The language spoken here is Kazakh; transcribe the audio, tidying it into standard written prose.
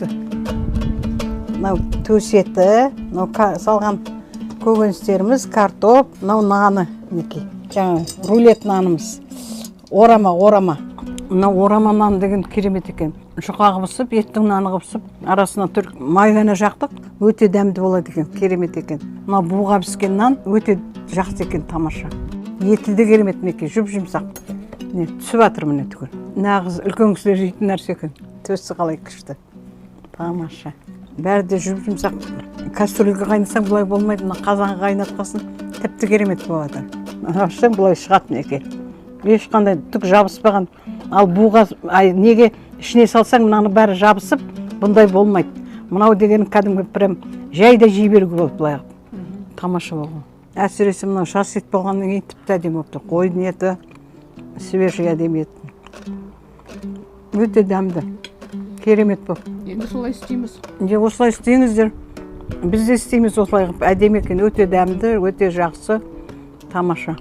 Күшті. Мынау төс еті, мынау салған көкөністеріміз, картоп, мынау наны, мінекей, жаңа рулет нанымыз, орама, орама. Мынау орама нан деген керемет екен. Жұқа қылып ысып, еттің наны қылып ысып, арасына түр май ғана жақтық, өте дәмді болады екен, керемет екен. Мынау буға піскен нан өте жақсы екен, тамаша. Еті де керемет, мінекей, жұп жұмсақ, міне, түсіп жатыр, міне, түгел. Нағыз үлкен кісілер жейтін нәрсе екен. Төсі қалай күшті, тамаша, бәрі де жұп жұмсақ. Кастрюльге қайнатсаң, бұлай болмайды, мына қазанға қайнатқасын, тіпті керемет болады. Ашсаң, былай шығады, мінекей, ешқандай түк жабыспаған. Ал буға, ай, неге ішіне салсаң, мынаны бәрі жабысып, бұндай болмайды. Мынау деген кәдімгі прям жай да жей беруге болады былай қылып, тамаша болған. Әсіресе мынау жас ет болғаннан кейін тіпті әдемі болып тұр. Қойдың еті свежий, әдемі ет, өте дәмді, керемет болып. Енді солай істейміз. Де, осылай істеңіздер, біз де істейміз осылай қылып. Әдемі екен, өте дәмді, өте жақсы, тамаша.